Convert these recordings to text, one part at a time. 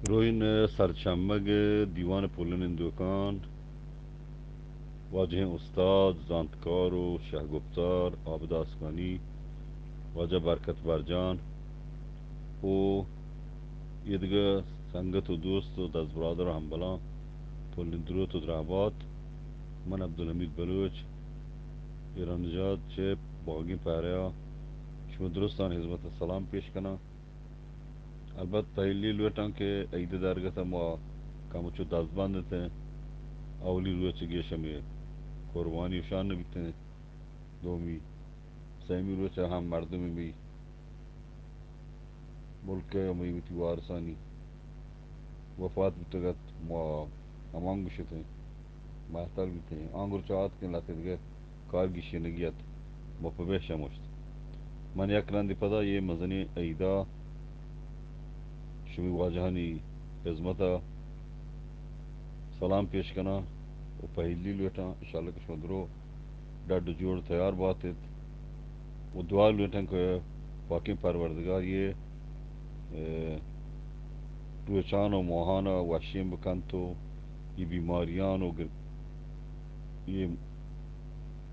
روژن ءِ سرچمگ ءِ دیوان ءِ پلیں نندوکاں، واجہیں استاد، زانتکار ءُ شہگپتار عابد آسکانی، واجہ برکت برجان ءُ ایدگہ سنگت ءُ دوست ءُ دزبرادر ءُ ہمبلاں پلیں دروت ءُ درہبات۔ من عبدالحمید بلوچ، ایران نژاد چہ پاگیں پہرہ ءَ شما درستاں ہزمت ءَ سلام پیش کناں۔ البت پہلی لوٹاں کہ عید ءِ درگت ءَ ما کمچو دزبند اتیں۔ اولی روچ ءَ گیش ہمے قربانی ءُ شان نہ بیتیں۔ دومی، سیمی روچ ءَ ہم مردم مئی ملک ءِ مئی وتی وارسانی وفات بوتگ ات، ما ہمان گوشتیں۔ مہتل بیتیں۔ آنگو چہ آتکیں لہتے دگہ کار گیشینگی ات، ما پہ بہ شمشت۔ من یک رندے پدا اے مزنیں عیدا شمی واجہانی ہزمتا سلام پیش کناں ءُ پہلی لوٹاں انشاءاللہ کہ شما درو ڈڈ ءُ جوڑ تیار بات ات ءُ دعا لوٹاں کہ پاکیں پروردگار اے، اے، روچان ءُ ماہان ءَ وشیں بکنت ءُ اے بیماریان ءُ گر-، اے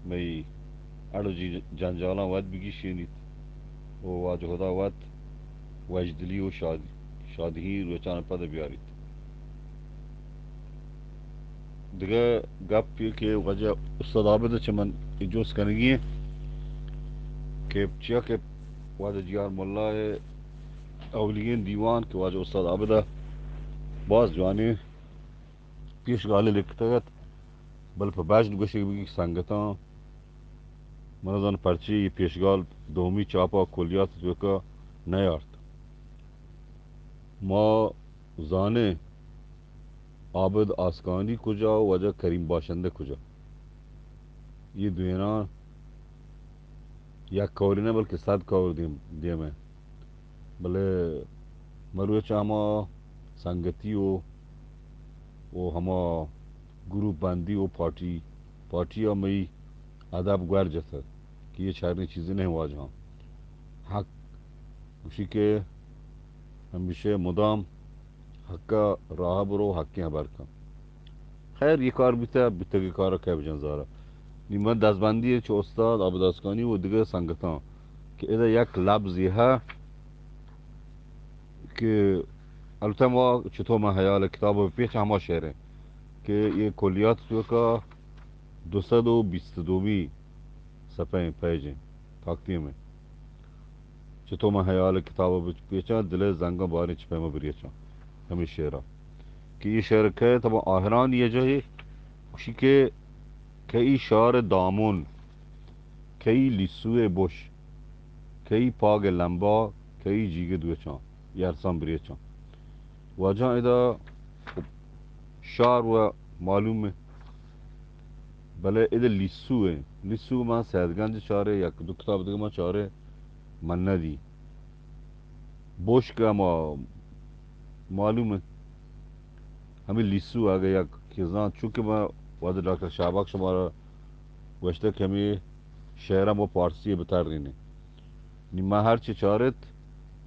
مئی اڑ ءُ جی-، جنجالاں وت بگیشینیت ءُ واجہ خدا وت وشدلی ءُ شاد-، شادہی روچان پد بیاریت۔ دگہ گپ یہ کہ واجہ استاد عابد چہ من اے جست کنگی ایں کہ چیا کہ واجہ جی آر ملا ءِ اولیگیں دیوان کہ واجہ استاد عابد ءَ باز جوانیں پیشگالے لکھتگ ات، بلے پہ بژن گوشگ بگی سنگتاں، من نزان پرچے اے پیشگال دومی چاپا کلیات توکا نیارت۔ ما زانیں عابد آسکانی کجا ءُ واجہ کریم باشندہ کجا۔ اے دوئیناں یک کورے نہ بلکہ صد کور دیم، دیم ءَ۔ بلے مروچ ہما سنگتی ءُ، ءُ ہما گروپ بندی ءُ پارٹی، پارٹی ءَ مئی ادب گور جتگ کہ اے شریں چیزے نہ واجہاں۔ حق گوشی کہ ہمیشہ مدام حق ءِ راہ برو، حقیں ہبر کن۔ خیر، اے کار بیتہ، بیتگیں کار ءَ کئے بجن زارہ۔ نی من دزبندی چہ استاد عابد آسکانی ءُ دگہ سنگتاں کہ ادا یک لبزے ہے کہ البتہ ما چتو من حیال کتاب ءَ پیچ ہما شعر ایں کہ اے کلیات توکا دو سد ءُ بیست ءُ دومی صفحہ ایں، پیج ایں، تاکتی میں۔ چتو من حیال کتاب ءَ پیچاں، دل ءِ زنگاں باریں چہ پیما بریچاں۔ ہمے شعر ءَ کہ اے شعر کئے تبا آہران یہ جاہے گوشی کہ کئی شار دامن، کئی لیسو بش، کئی پاگ لمبا، کئی جیگ دوچاں، یہ ارساں بریچاں۔ واجہ ادا شار و معلوم ہے، بلے ادا لیسو ہے۔ لیسو ما سید گنج چارے، یک دو کتاب دیگہ ما چارے، من ندی۔ بوشک ہما معلوم ہے۔ ہمیں لیسو آگے یک چیزاں، چونکہ ما وعدہ ڈاکٹر شاہبخش ہمارا گوشتہ کہ ہمیں شعرہ ما پارسی بترینیں۔ نی ما ہر چی چارت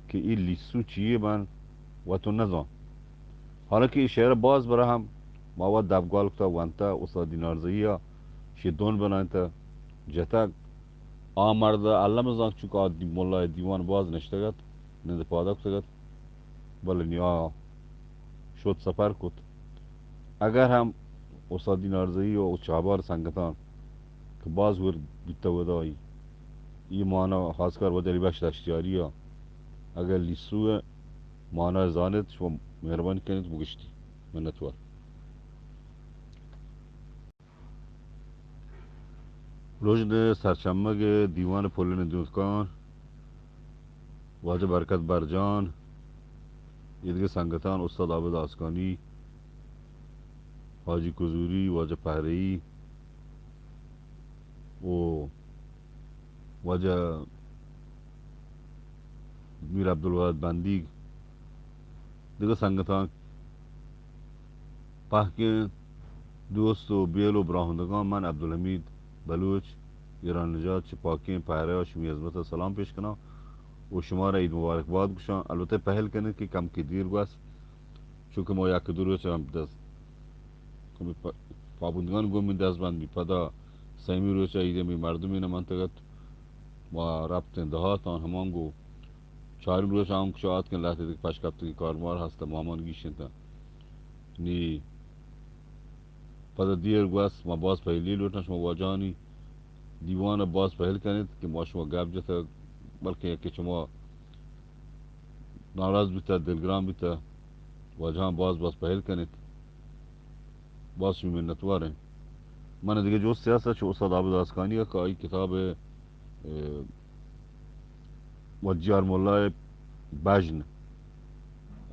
کہ ای لیسو چیئے من و تو نزان۔ حالانکہ ای شعر باز برا ہم ما وت دبگال کتا ونتا، استاد دینارزئی ءَ شی دون بنائینتا جتگ۔ آ مرد الم زان چونکہ آ دی-، ملا دیوان باز نشتگت، نند پادا کتگت، بلے نی آ شد سفر کت۔ اگر ہم استاد دینارزئی و چابار سنگتان کہ باز ور بیتہ ودائی، ای مانا خاص کر ود علی بخش دشتیاری ءَ اگر لیسو ءِ مانا زانت، شما مہربانی کنت بگشتی۔ منتوار۔ رژن ءِ سرچمگ ءِ دیوان ءِ پلیں دوتکان، واجہ برکت برجان، ایدگہ سنگتان، استاد عابد آسکانی، حاجی کزوری، واجہ پہرئی و واجہ میر عبدالواحد بندیگ، دگہ سنگتاں، پہکیں دوست و بیل و براہندگاں، من عبدالحمید بلوچ، ایران نژاد، چہ پاکیں پہرہ ءَ شمی ہزمت ءَ سلام پیش کناں و شمارا عید مبارک باد گوشاں۔ البتہ پہل کنیں کہ کمکے دیر گوست، چونکہ ما یک دو روچ ہم دست کمی پ-، پابندگان گوں من دست بند بی۔ پدا سیمی روچ عید می مردمی نہ منتگ ات، ما رپتیں دہاتان ہمان گو۔ چارمی روچ آنکو چہ آتکن لہتے دگہ پشکپتگی کارمار ہست، ما ہمان گیشینتن۔ نی پدا دیر گوست، ما باز پہلی لوٹاں شما واجہانی دیوان ء باز پہل کنیت کہ ما شما گپ جتگ، بلکیں یکے چما ناراض بیتہ، دلگران بیتہ، واجہاں باز باز پہل کنیت۔ باز شمی منتوار ایں۔ من دگہ جستے ہست چہ استاد عابد آسکانی ء کہ آئی کتاب ء، اے، و جی آر ملا ء بژن،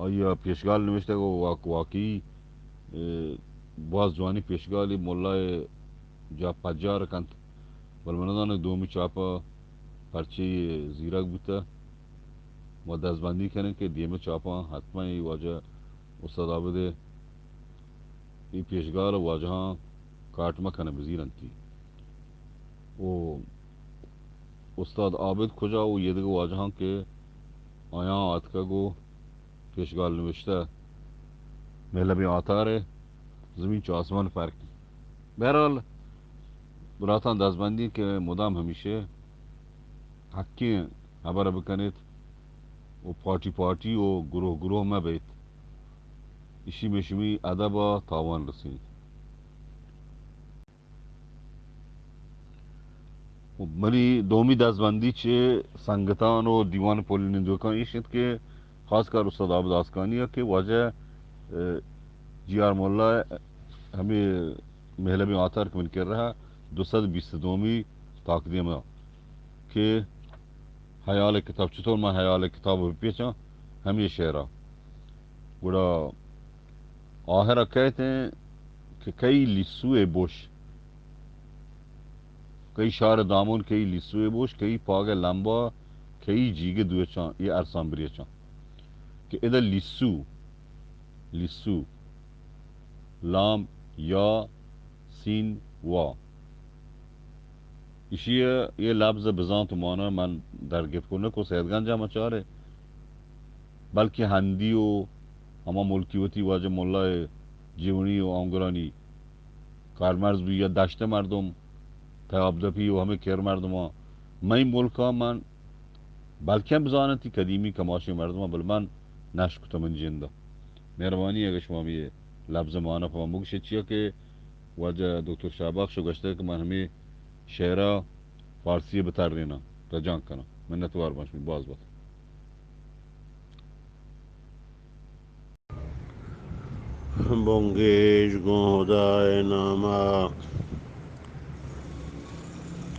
آئی ء پیشگال نوشتگ و واک-، واقعی، اے، باز جوانی پیشگالی ملا ء جا پجار کنت، بل من نزاناں دومی چاپ ء پرچے زیرگ بوتہ۔ ما دزبندی کنیں کہ دیمی چاپاں حتماً اے واجہ استاد عابد ء اے پیشگال ء واجہاں کاٹ مہ کنہ بزیرنتی۔ و استاد عابد کجا و یہ دگہ واجہاں کہ آیاں آتکگ و پیشگال نوشتہ مہلبیں آتار ء زمین چو آسمان فرق۔ بہرحال براتاں دزبندی کہ مدام ہمیشہ حقیں ہبر بکنیت و پارٹی پارٹی و گروہ گروہ مہ بیت۔ اشی مئے شمی ادب ء تاوان رسینیت۔ و منی دومی دزبندی چہ سنگتان و دیوان پل نندوکان ایش انت کہ خاص کر استاد عابد آسکانی ء کہ واجہ، ء، جی آر ملا ء ہمے مہلبیں آتار کہ من کر رہا دو سد بیست دومی تاکدیم ء کہ حیال کتاب، چطور من حیال کتاب بپیچاں، ہمے شعر ء۔ گڑا آہر ء کئیت ایں کہ کئی لیسو ء بوش، کئی شار دامون، کئی لیسو ء بوش، کئی پاگ ء لمبا، کئی جیگ دوچاں، یہ ارسان بریچاں۔ کہ ادا لیسو، لیسو، لام، یا، سین، وا۔ ایشی ء اے لبز ء بزانت و مانا من در گپت کو نکو سید گنج ء مچارے، بلکیں ہندی و ہما ملکی وتی واجہ ملا ء جیونی و آنگرانی کارمرز بی یا دشت مردم، تیاب دپی و ہمے کر مردماں، مئی ملکا من بلکیں بزانتی قدیمی کماشیں مردماں، بل من نشکتہ من جندا۔ مہربانی اگہ شما ہمے لبز مانا پہ من بگشے، چیا کہ واجہ دکتر شہبخش گوشتگ کہ من ہمے شعرا فارسی بتریناں، رجانک کناں۔ منتوار باں شمی، باز باز۔ بنگیج گوں ہدائے ناما،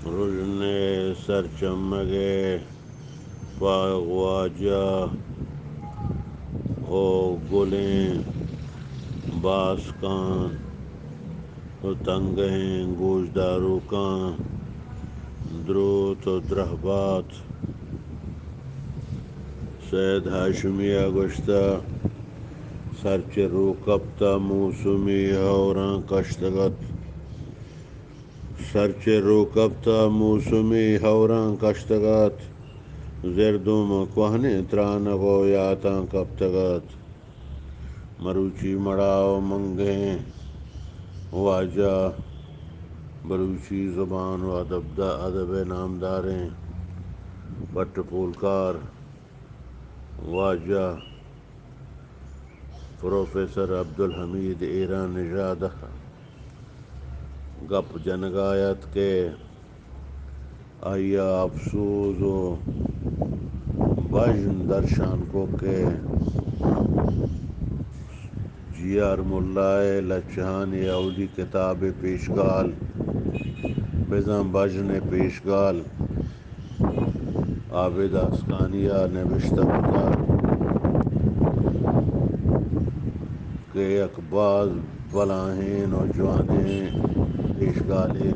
رژن سرچمگے پاغ واجہ او گلیں باسکان و تنگہیں گوشداروکاں دروت و درہبات۔ سید ہاشمی ء گوشتہ، سر چہ روکپت ء موسمی ہوراں کشتگ ات۔ سر چہ روکپت ء موسمی ہوراں کشتگ ات۔ زردوم ء کوہنیں ترانگ و یاتاں کپتگ ات۔ مروچی مڑا و منگہیں واجہ بلوچی زبان و ادب دا، ادب ء نامداریں پٹ پولکار واجہ پروفیسر عبدالحمید ایران نژاد ء گپ جنگا ات کہ آئی ء اپسوز و بژن درشان کو کہ جی آر ملا ء لچہانی اولی کتاب پیشگال، بزاں بژن پیشگال، عابد آسکانی ء نبشتہ کتگ کہ یک باز بلاہیں و جوانیں پیشگالے،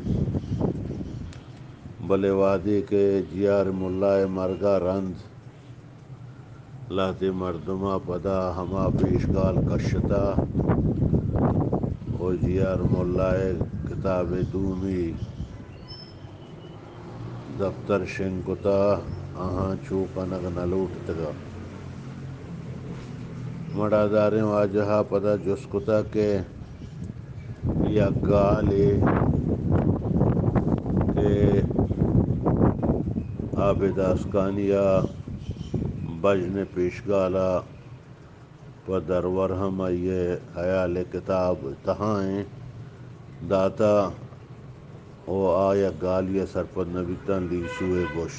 بلے وہدے کہ جی آر ملا ء مرگ ء رند لہتے مردماں پدا ہما پیشگال کشتہ و جی آر ملا ء کتاب دومی دپتر شنگ کتہ، آہاں چو کنگ نہ لوٹتگ۔ مڑاداریں واجہ ءَ پدا جست کتگ کہ یک گالے کہ آبید آسکانی ءَ بژن ءِ پیشگال ءَ پہ درور ہم آئی ءِ ہیال ءِ کتاب تہا ایں داتہ ءُ آ یک گالے ءَ سرپد نہ بیتاں، لیسو ءِ بش۔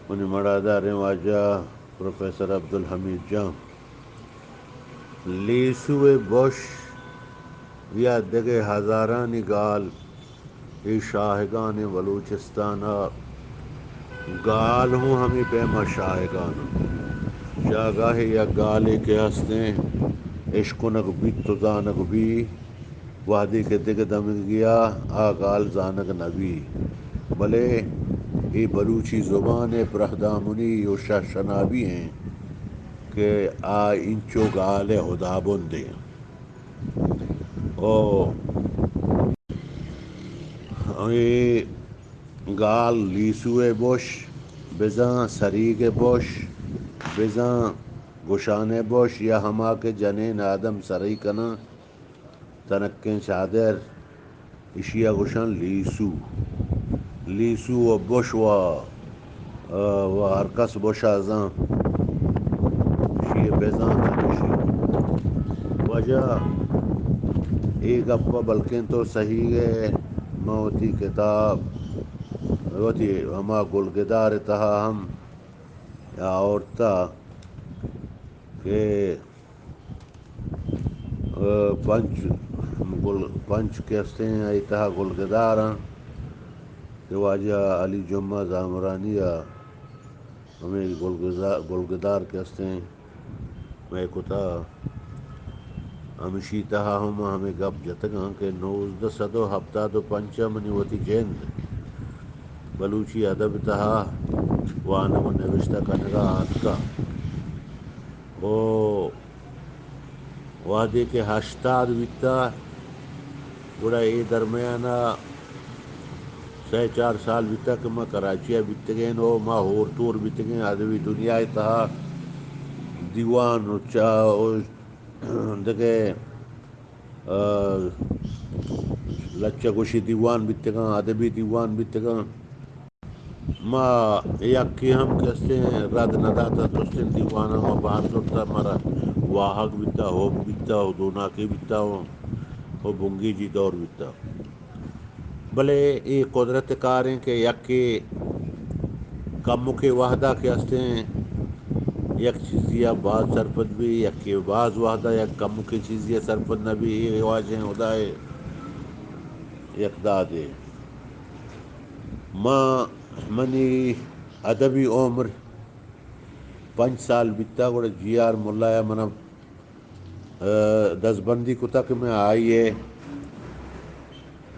منی مڑاداریں واجہ پروفیسر عبدالحمید جان، لیسو ءِ بش یا دگہ ہزارانی گال، اے شاہگانیں بلوچستان ءِ گال ہوں ہمے پیم ءَ شاہگان اَنت۔ جاگاہے یک گالے کہ ہستیں، اشکنگ بیت ءُ زانگ بی، وہدے کہ دگہ دمگے ءَ آ گال زانگ نہ بی، بلے اے بلوچی زبان ءِ پرہدامنی ءُ شہشنابی ایں کہ آ اینچو گال ءِ ہدابند ایں۔ او اے گال لیسو ءِ بش، بزاں سریگ ءِ بش، بزاں گشان ءِ بش، یا ہما کہ جنین آدم سرئی کناں، تنکیں چادر، ایشی ءَ گوشاں لیسو۔ لیسو ءُ بش ءُ، ءُ ہر کس بش ءَ زان۔ ایشی ءَ بزان نہ گوشی۔ واجہ، اے گپ ءَ بلکیں تو صحیح ئے، من وتی کتاب، وتی ہما گلگدار ءِ تہا ہم آورتہ کہ ءُ پنچ گل، پنچ کہ استیں، آئی تہا گلگدار آں کہ واجہ علی جمعہ زامرانی ءَ ہمے گلگزا-، گلگدار کہ استیں، مئے کتا، ہمشی تہا ہم ہمے گپ جتگاں کہ نوزدہ سد ءُ ہپتاد ءُ پنچ ءَ منی وتی جند بلوچی ادب تہا وانگ ءُ نبشتہ کنگ ءَ آتکا۔ او وہدے کہ ہشتاد بیتا، گڑا اے درمیان ءَ سئے چار سال بیتا کہ ما کراچی ءَ بیتگیں ءُ ما ہور تور بیتگیں، ادبی دنیا ءِ تہا دیوان ءُ چا-، ءُ دگہ، آ، لچہ گوشی دیوان بیتگاں، ادبی دیوان بیتگاں۔ ما یکے ہم کسیں رد نہ داتہ، درستیں دیواناں ما بہر زرتہ، مارا واہگ بیتہ، ہب بیتہ ءُ دوناکے بیتہ ءُ، ءُ بنگیجی دور بیتہ۔ بلے اے قدرت کاریں کہ یکے کمکے وہدا کہ استیں یک چیزیا باز سرپد بی، یکے باز وہدا یک کمکے چیزیا سرپد نہ بی، اے واجہیں ہدائے یک دادے۔ ما، منی ادبی عمر پنچ سال بیتا، گڑا جی آر ملا ءَ منا، ءَ، دزبندی کتا کہ من آئی ءِ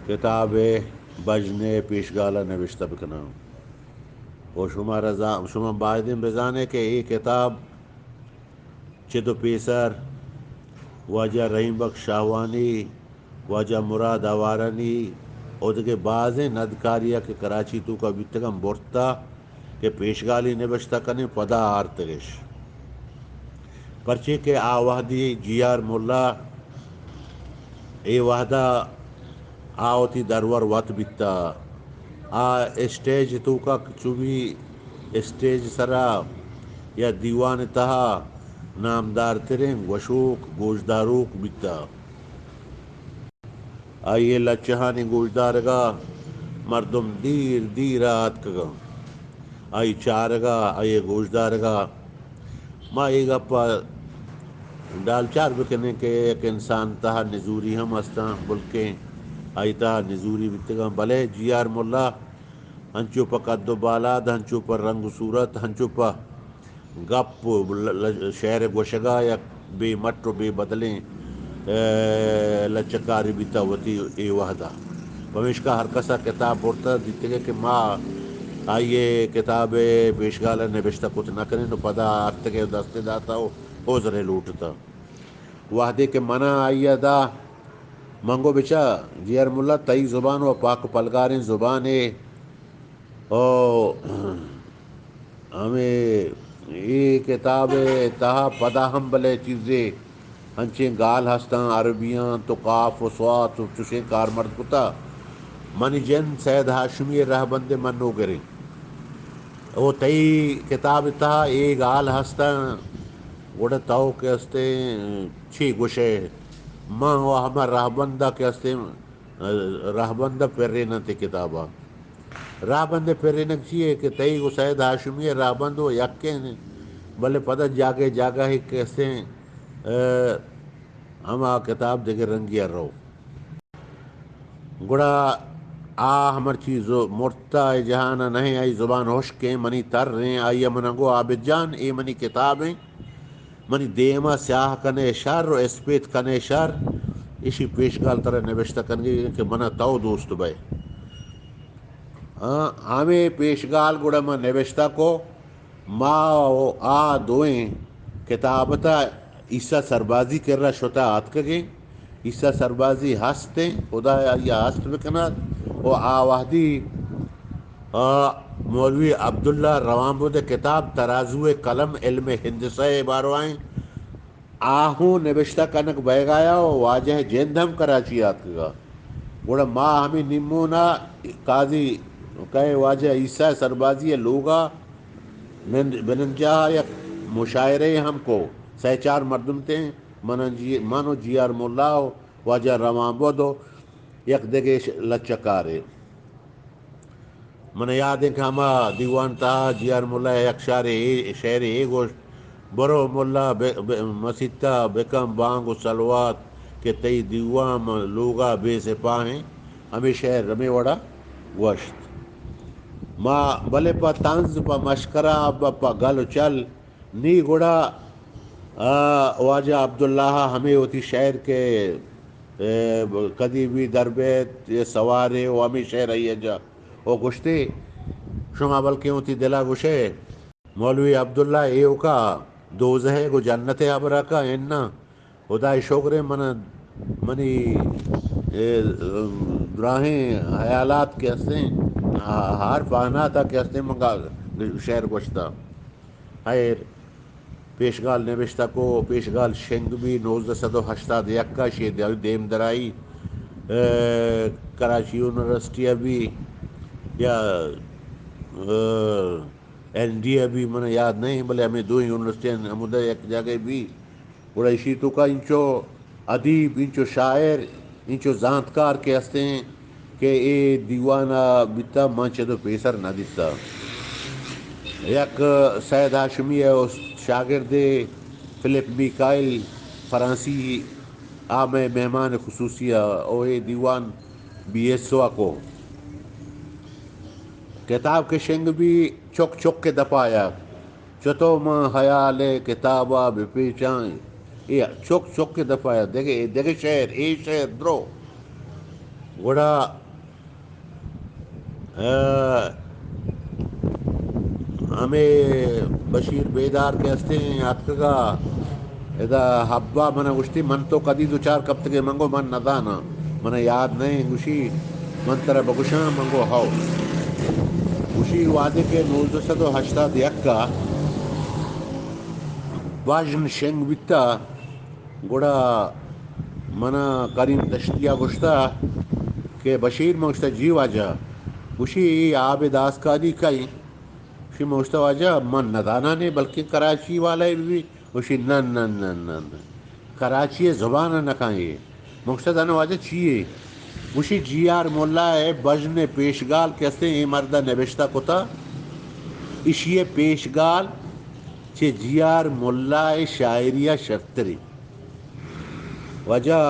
کتاب ءِ بژن ءِ پیشگال ءَ نبشتہ بکناں۔ ءُ شمارا زا-، شما بایدیں بزانے کہ اے کتاب چد ءُ پیسر واجہ رحیم بخش شاہوانی، واجہ مراد آوارانی ءُ دگہ بازیں ندکاری ءَ کہ کراچی توکا بیتگاں برتا کہ پیشگالی نبشتہ کنیں، پدا آرتگش۔ پرچے کہ آ وہدی جی آر ملا اے وہدا آ وتی درور وت بیتا۔ آ اسٹیج توکا چو بی اسٹیج سرا یا دیوان تہا نامدارتریں گوشوک، گوشداروک بیتا۔ آئی ءِ لچہانی گوشدارگا مردم دیر دیر ءَ آتکگاں۔ آئی چارگا، آئی ءِ گوشدارگا۔ ما اے گپ ءَ ڈالچار بکنیں کہ یک انسان تہا نزوری ہم استاں، بلکیں آئی تہا نزوری بیتگاں، بلے جی آر ملا ہنچو پہ قد ءُ بالاد، ہنچو پہ رنگ ءُ صورت، ہنچو پہ گپ ءُ ل-، ل-، شعر گوشگا یک بے مٹ ءُ بے بدلیں، اے، لچہ کارے بیتا وتی اے وہدا۔ پمیشکا ہر کسا کتاب برتا دیتگے کہ ما آئی ءِ کتاب ءِ پیشگال ءَ نبشتہ کت نہ کنیں ءُ پدا آرتگے ءُ دست ءَ داتا ءُ عذرے لوٹتا۔ وہدے کہ منا آئی ءَ دا، من گو بچا جی آر ملا تئی زبان ءُ پاک ءُ پلگاریں زبانے ءُ ہمے اے کتاب ءِ تہا پدا ہم بلے چیزے انچیں گال ہستاں، عربیاں تو قاف و صاد و چشیں کارمرد کتا۔ منی جند سید ہاشمی ءِ رہبند ءِ منوگریں۔ او تئی کتاب ءِ تہا اے گال ہستاں، گڑا تو کہ استیں چی گوشئے؟ من و ہما رہبند ءَ کہ استیں، رہبند ءَ پریناں تئی کتاب ءَ۔ رہبند ءِ پرینگ چی ئے کہ تئی گوں سید ہاشمی ءِ رہبند و یکیں، بلے پدا جاگہ جاگہ ءَ کہ استیں، ءَ، ہما کتاب دگہ رنگی ءَ رو۔ گڑا آ ہمرچی ز-، مرتا اے جہان ءَ نہ ایں، آئی زبان ہشکیں، منی تریں، آئی ءَ من ءَ گو عابد جان، اے منی کتاب ایں، منی دیم ءَ سیاہ کن ئے شر و اسپیت کن ئے شر، ایشی پیشگال ترا نبشتہ کنگی کہ من ءَ تو دوست بئے۔ آ، ہمے پیشگال گڑا من نبشتہ کو، ما و آ دوئیں کتابت ءَ عیسی سربازی کرا شتہ آتکگیں۔ عیسی سربازی ہستیں، خدا آئی ءَ ہست بکنات۔ و آ وہدی، آ، مولوی عبداللہ روانبد ءِ کتاب ترازو قلم علم ہندسہ ءِ باروا ایں۔ آ ہوں نبشتہ کنگ بئیگایا و واجہ جند ہم کراچی آتکگا۔ گڑا ما ہمے نیمونا قاضی کئے واجہ عیسی سربازی ءِ لوگا بن-، بننجاہ یک مشاعرہ ہم کو۔ سئے چار مردم تیں، من جی-، من و جی آر ملا و واجہ روانبد و یک دگہ ش-، لچہ کارے۔ من یاد ایں کہ ہما دیوان تہا جی آر ملا ءَ یک شعرے اے، شعرے اے گوشت، برو ملا بہ، بہ، مسیتا بکن بانگ و صلوات کہ تئی دیوان لوگا بے سپاہیں۔ ہمے شعر ہمے وڑا گوشت۔ ما بلے پہ طنز، پہ مشکرہ، پہ، پہ گل و چل، نی گڑا، آ، واجہ عبداللہ ءَ ہمے وتی شعر کہ، اے، کدی بھی در بیت یہ سوارے و ہمے شعر آئی ءَ جا و گوشتے، شما بلکیں وتی دل ءَ گوشے، مولوی عبداللہ ایوکا دوزہ ءَ گوں جنت ءِ ہبر ءَ کا اناں؟ خدائے شگر ایں، من، منی، اے، دراہیں حیالات کہ ہستیں، ہار پہنات ءَ کہ ہستیں، من گا-، شعر گوشتا۔ ہیر، پیشگال نبشتہ کو، پیشگال شنگ بی نوزدہ سد و ہشتاد یک ءَ شی دیم درائی، اے، کراچی یونیورسٹی ءَ بی یا، اے، این ڈی ءَ بی، من یاد نہ ایں، بلے ہمے دوئیں یونیورسٹی ہمودا یک جاگہ بی۔ گڑا ایشی توکا انچو ادیب، انچو شاعر، انچو زانتکار کہ ہستیں کہ اے دیوان ءَ بیتا، من چدو پیسر نہ دیتا۔ یک سید ہاشمی ءِ است-، شاگردے فلپ میکائل فرانسی آ مئے مہمان خصوصی ءَ او اے دیوان بی ایس او ءَ کو۔ کتاب کہ شنگ بی چک چک ءِ دپا ءَ چتو من ہیال ءِ کتاب ءَ بہ پیچاں۔ اے چک چک ءِ دپا ءَ دگہ، دگہ شعر، اے شعر درو۔ گڑا، اے، ہمے بشیر بیدار کہ ہستیں آتکگا، ادا حبا من گوشتی، من تو کدی دوچار کپتگے؟ من گو من نزاناں، من یاد نہ ایں۔ گوشی، من ترا بگوشاں؟ من گو ہو۔ گوشی، وہدے کہ نوزدہ سد و ہشتاد یک ءَ بژن شنگ بیتا، گڑا من ءَ کریم دشتی ءَ گوشتا کہ بشیر، من گوشتا، جی واجہ۔ گوشی، اے عابد آسکانی کئے؟ گوشی، من گوشتا، واجہ، من نزاناں، بلکیں کراچی والا بی۔ گوشی، نہ، نہ، نہ، نہ، نہ۔ کراچی ءِ زبان ءَ نہ کن اے۔ من گوشتا، زاناں واجہ چی اے؟ گوشی، جی آر ملا ءِ بژن ءِ پیشگال کہ ہستیں، اے مرد ءَ نبشتہ کتا۔ ایشی ءِ پیشگال چہ جی آر ملا ءِ شاعری ءَ شرتری۔ واجہ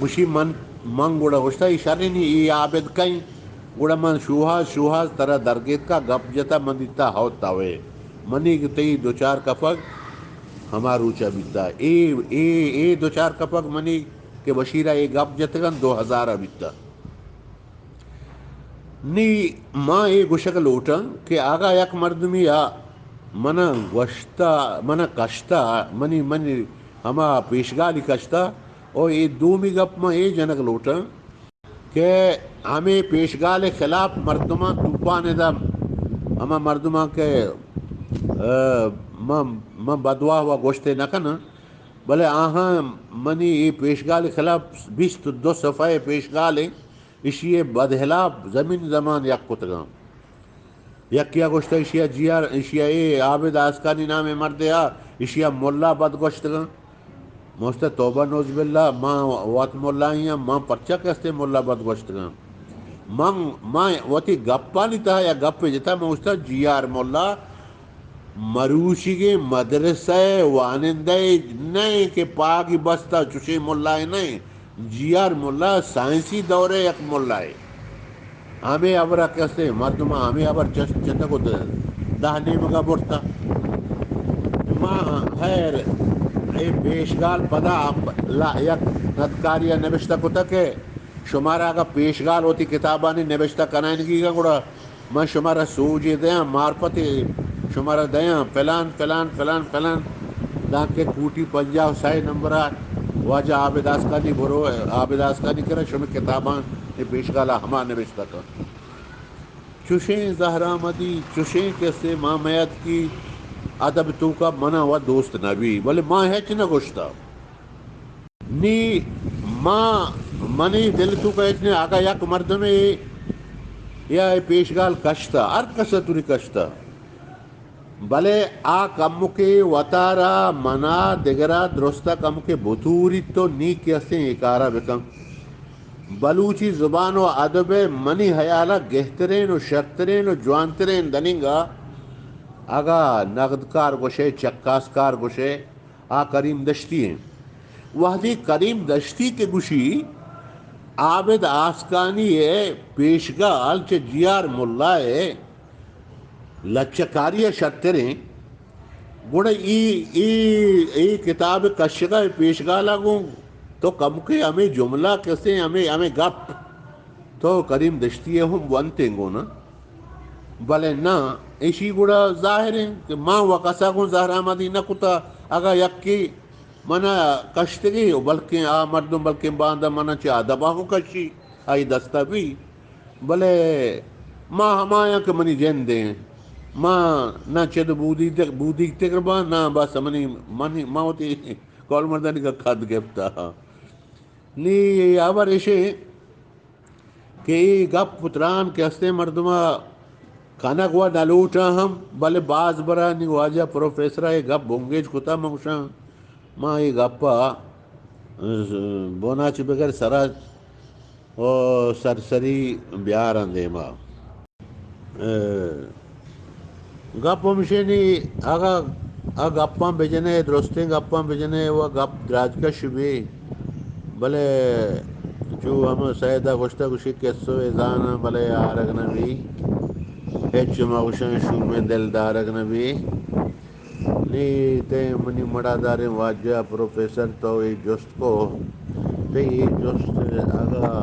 گوشی، من، من گڑا گوشتا، اے شریں نی، اے عابد کئیں؟ گڑا من شوہاز، شوہاز ترا درگیتکا، گپ جتا، من دیتا ہو توئے۔ منی کہ تئی دوچار کپگ ہما روچا بیتا۔ اے، اے، اے دوچار کپگ منی کہ بشیرا اے گپ جتگن دو ہزار ءَ بیتا۔ نی ما اے گوشگ لوٹاں کہ اگاں یک مردمی ءَ من ءَ گوشتا، من ءَ کشتا، منی، منی ہما پیشگالی کشتا، او اے دومی گپ ما اے جنگ لوٹاں کہ ہمے پیشگال ءِ خلاف مردماں توپان ادا، ہما مردماں کہ ء، من، من بدواہ و گوشتے نہ کناں، بلے آہاں منی اے پیشگال خلاف بیست و دو صفحہ پیشگال ایں، اشی ء بدہلاپ زمین زمان یک کتگاں۔ یکیا گوشتہ اشیا جی آر، اشیا اے عابد آسکانی نامیں مردے آ، اشیا ملا بد گوشتگاں۔ موستا توبہ نوز باللہ، ما وت ملائیں، ما پرچا کستے ملا بد گوشتگاں۔ من، ما وتی گپانی تہا یا گپے جتا، ما گوشتا جی آر ملا مروچیگیں مدرسہ ء وانندہ ء نہ انت کہ پاگی بستا چشیں ملا ء نہ انت۔ جی آر ملا سائنسی دور ء یک ملا ء۔ ہمے ہبر ء کسے مردم ء ہمے ہبر چست چتگ و دہ نیمگ ء برتا۔ ما خیر، اے پیشگال پدا لا-، یک ندکاری ء نبشتہ کتگ کہ شمارا اگاں پیشگال وتی کتابانی نبشتہ کنائینگی گڑا من شمارا سوجے دیاں، معرفتے شمارا دیاں، فلان، فلان، فلان، فلان، دانکہ کوٹی پنجاہ و سئے نمبر ء واجہ عابد آسکانی برو، عابد آسکانی کرا شمے کتاباں اے پیشگال ء ہما نبشتہ کن۔ چوشیں زہرآمدی، چوشیں کسے ما میاتکی ادب توکا منا و دوست نبی، بلے ما ہچ نہ گوشتا۔ نی ما، منی دل تو کہ ہچ نہ، اگاں یک مردمے یا اے پیشگال کشتا، ہر کس توری کشتا، بلے آ کمکے وتارا منا دگرا درستا کمکے بتوری تو نی کسیں اے کارا بکن۔ بلوچی زبان و ادب منی حیالا گہترین و شرترین و جوانترین دننگا اگاں نگدکار گوشے، چکاسکار گوشے، آ کریم دشتی ایں۔ وہدے کریم دشتی کہ گوشی عابد آسکانی ء پیشگال چہ جی آر ملا ء لچہ کاری ء شرتر ایں، گڑا ای، ای، ای کتاب کشگ ء پیشگال ء گوں تو کمکے ہمے جملہ کسے ہمے، ہمے گپ تو کریم دشتی ء ہم ونتیں گوں نا۔ بلے ناں، ایشی گڑا ظاہر انت کہ ما و کسا گوں زہرآمدی نہ کتا۔ اگاں یکے منا کشتگی و بلکیں آ مردم بلکیں باندا منا چہ ادبا ہوں کشی، آئی دستا بی۔ بلے ما ہمایاں کہ منی جند ایں۔ ما نہ چد بودی، بودی تگر باں، نہ بس منی، منی، ما وتی کول مردانی کا کد گپتا۔ نی ہبر ایشیں کہ اے گپ و تران کہ ہستیں مردم ء کنگ و نہ لوٹاں ہم، بلے باز برا نی واجہ پروفیسر ء اے گپ بنگیج کتا، من گوشاں، ما اے گپ ء بنا چہ بگر سرا و سرسری بیاراں دیما۔ ء گپ ہمشے نی، اگاں آ گپاں بجنے، درستیں گپاں بجنے و گپ دراجکش بی، بلے چو ہم سید ء گوشتہ گوشی کسو ء زاناں بلے آرگ نہ بی، ہچ ما گوشاں شومیں دل دارگ نہ بی۔ نی تئیں منی مڑاداریں واجہ پروفیسر تو اے جست کو، تئی اے جست اگاں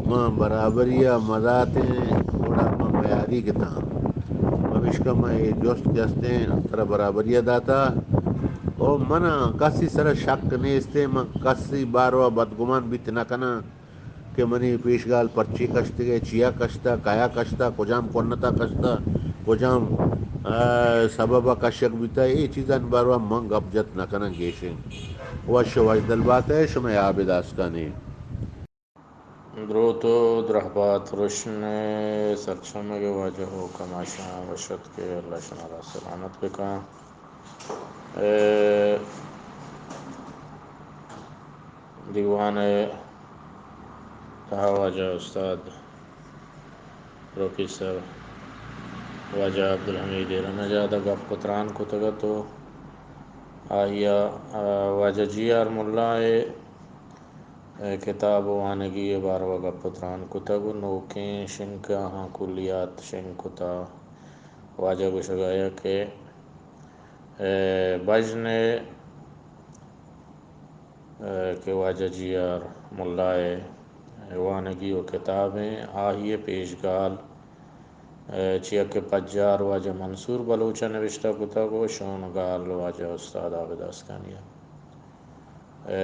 ما برابری ء مداتیں گڑا ما میاری کتاں۔ پمیشکا ما اے جست کہ ہستیں ترا برابری ء داتا۔ او من کسی سرا شک نیستیں، من کسی باروا بدگمان بیت نہ کناں۔ کہ منی پیشگال پرچے کشتگ ء، چیا کشتہ، کیا کشتہ، کجام کنتا کشتہ، کجام، آ، سبب ء کشگ بیتہ، اے چیزانی باروا من گپ جت نہ کناں گیشیں۔ وش وشدل بات ئے شمئے عابد آسکانی۔ دروت و درہبات رشن سرچمگ واجہ و کماشاں وش اتک کہ اللہ شمارا سلامت بکن۔ اے دیوان ء تہا واجہ استاد پروفیسر واجہ عبدالحمید ایرنجاد ء گپ و تران کتگ ات و آئی ء، آ، واجہ جی آر ملا ء، ء کتاب وانگی ء باروا گپ و تران کتگ و نوکیں شنگ ء آہاں کلیات شنگ کتا۔ واجہ گوشگ ء کہ، ء بژن ء ء کہ واجہ جی آر ملا ء وانگی و کتابیں، آہی ء پیشگال، ء چیا کہ پجار واجہ منصور بلوچ ء نوشتہ کتگ و شونگال واجہ استاد عابد آسکانی ء۔ ء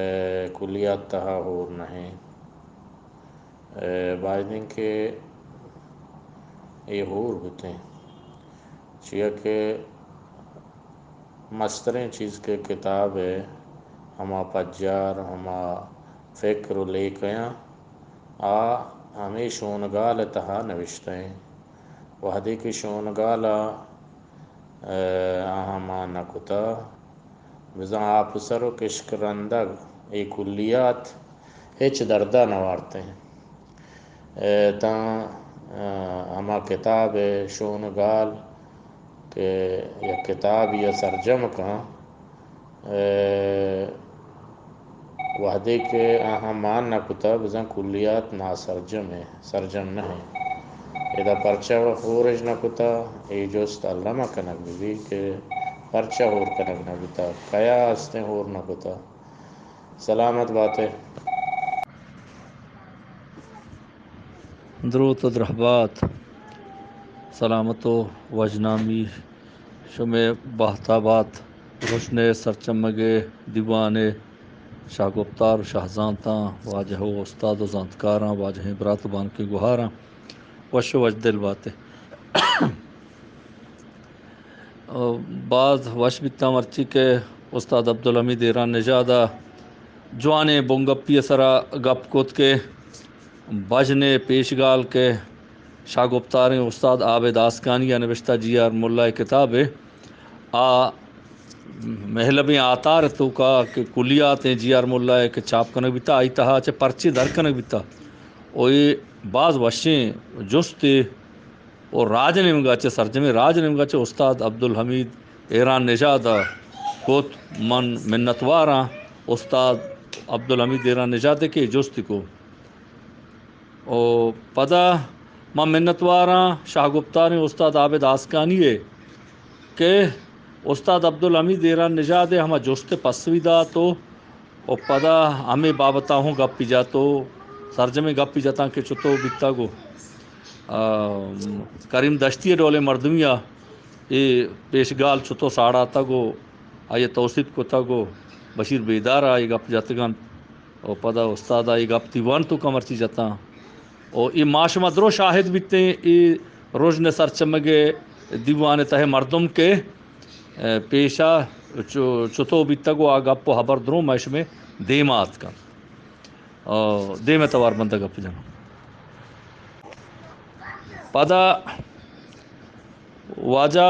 کلیات تہا ہور نہ ایں۔ ء باید انت کہ اے ہور بوتیں، چیا کہ مستریں چیز کہ کتاب ءِ ہما پجار، ہما فکر و لیکیاں، آ ہمے شونگال ءِ تہا نوشتہ ایں۔ وہدے کہ شونگال ءَ، ءَ، آہاں مان نہ کتہ، بزاں آپسر و کشک رندگ، اے کلیات ہچ درد ءَ نہ وارتیں۔ ءَ، تاں، ءَ، ہما کتاب ءِ شونگال کہ یک کتابے ءَ سرجم کن، ءَ، وہدے کہ آہاں مان نہ کتہ، بزاں کلیات ناسرجم ایں، سرجم نہ ایں۔ ادا پرچہ ہورش نہ کتہ، اے جست الم ءَ کنگ بہ بیت کہ پرچہ ہور کنگ نہ بوتہ، کیا استیں ہور نہ کتہ۔ سلامت بات ئے۔ دروت و درہبات، سلامت و وژنامی شمئے بہتا بات۔ رژن ءِ سرچمگ ءِ دیوان ءِ شاہ گپتار و شاہ زانتاں، واجہ و استاد و زانتکاراں، واجہیں برات و بانکیں گہاراں، وش و وشدل بات ئے۔ باز وش بیتاں مرچی کہ استاد عبدالحمید ایران نژاد ءَ جوانیں بنگپی ءِ سرا گپ کت کہ بژن ءِ پیشگال کہ شاہ گپتاریں استاد عابد آسکانی ءَ نبشتہ جی آر ملا ءِ کتابے، آ مہلبیں آتار ءِ توکا کہ کلیاتیں جی آر ملا ءِ کہ چاپ کنگ بیتہ، آئی تہا چہ پرچے در کنگ بیتہ۔ و اے باز وشیں جستے و راج نیمگا چہ، سرجمیں راج نیمگا چہ استاد عبدالحمید ایران نژاد ءَ کت۔ من منتواراں استاد عبدالحمید ایران نژاد ءَ کہ جست کو۔ و پدا من منتواراں شاہ گپتاریں استاد عابد آسکانی ءَ کہ استاد عبدالحمید ایران نژاد ءَ ہما جست ءِ پسوی دات و و پدا ہمے بابت ءَ ہوں گپی جت و سرجمیں گپی جتاں کہ چتو بیتگ و، آ، کریم دشتی ءِ ڈولیں مردمی ءَ اے پیشگال چتو ساڑاتگ و آئی ءَ توسیپ کتگ و بشیر بیدار ءَ اے گپ جتگ انت و پدا استاد ءَ اے گپ دیوان توکا مرچی جتاں۔ و اے ما شما درو شاہد بیتیں، اے رژن ءِ سرچمگ ءِ دیوان ءِ تہ ءِ مردم کہ، ءَ، پیشا چو-، چتو بیتگ و آ گپ و ہبر درو ما شمے دیما اتکن۔ ءَ، دیم ءِ توار بندگ گپ جناں۔ پدا واجہ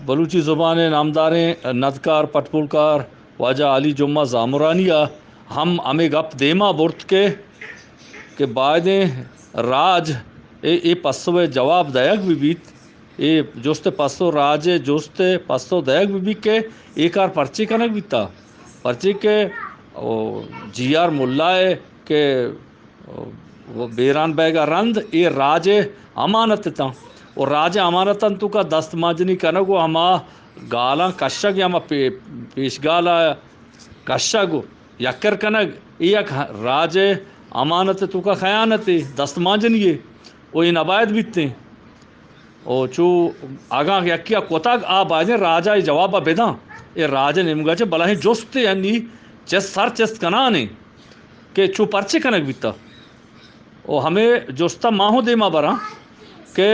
بلوچی زبان ءِ نامداریں ندکار، پٹپولکار واجہ علی جمعہ زامرانی ءَ ہم ہمے گپ دیما برت کہ، کہ بایدیں راج ءِ اے پسو ءِ جواب دئیگ بہ بیت، اے جست ءِ پسو، راج ءِ جست ءِ پسو دئیگ بہ بیت کہ اے کار پرچے کنگ بیتہ، پرچے کہ او جی آر ملا ءِ کہ و بیران بئیگ ءَ رند اے راج ءِ امانت اتاں و راج ءِ امانتاں توکا دست مانجنی کنگ و ہما گالاں کشگ یا ہما پے-، پیشگال ءَ کشگ و یکر کنگ، اے یک راج ءِ امانت ءِ توکا خیانتے، دست مانجنی یے و اے نباید بیتیں۔ و چو اگاں یکے ءَ کتگ، آ بایدیں راج ءَ اے جواب ءَ بداں۔ اے راج ءِ نیمگ ءَ چہ بلاہیں جستے انی چست، سر چست کنان ایں کہ چو پرچے کنگ بیتہ۔ و ہمے جست ءَ ما ہوں دیما براں کہ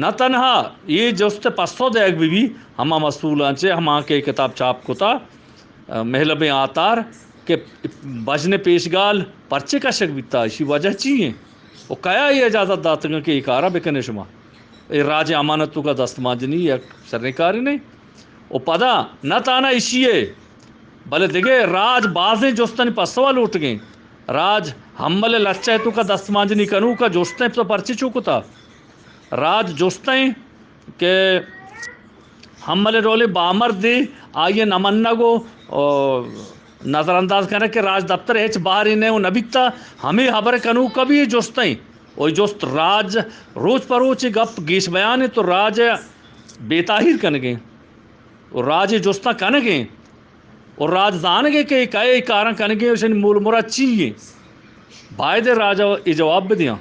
نہ تنہا اے جست ءِ پسو دئیگ بہ بی ہما مسئولاں چہ، ہما کہ اے کتاب چاپ کتہ، مہلبیں آتار کہ بژن ءِ پیشگال پرچے کشگ بیتہ، ایشی وجہ چی ایں؟ و کیا اے اجازت داتگاں کہ اے کارا بکنے شما؟ اے راج ءِ امانت توکا دست مانجنی یک شریں کارے نہ ایں۔ و پدا نہ تانا ایشی ءَ، بلے دگہ راج بازیں جستانی پسوا لوٹگیں۔ راج ہمل ءِ لچہ ءِ توکا دست مانجنی کنوکا جستیں تو پرچے چو کتہ؟ راج جستیں کہ ہمل ءِ ڈولیں بامردے آئی ءِ نہ منگ و، او، نظر انداز کنگ کہ راج دپتر ءِ ہچ بہرے نہ و نہ بیتہ، ہمے ہبر کنوکا بھی اے جستیں۔ و اے جست راج روچ پہ روچ اے گپ گیش بیان انت و راج ءَ بے تاہیر کنگیں و راج ءَ جستاں کنگیں و راج زانگیں کہ اے کئے اے کاراں کنگیں، اشانی مول مراد چی ایں؟ باید اے راج ءَ اے جواب بدیاں۔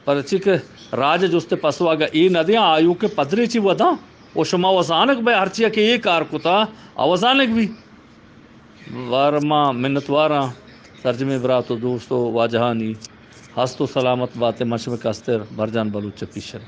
پرچی کہ راج ءِ جست ءِ پسو اگاں اے نہ دیاں، آیوکیں پدریچی وداں و شما و زانگ بئے ہرچی کہ اے کار کتا، آ و زانگ بی۔ بار ما منتواراں سرجمیں برات و دوست و واجہانی۔ ہست و سلامت بات ئے، من شمئے کستر برجان بلوچ چہ پیشر۔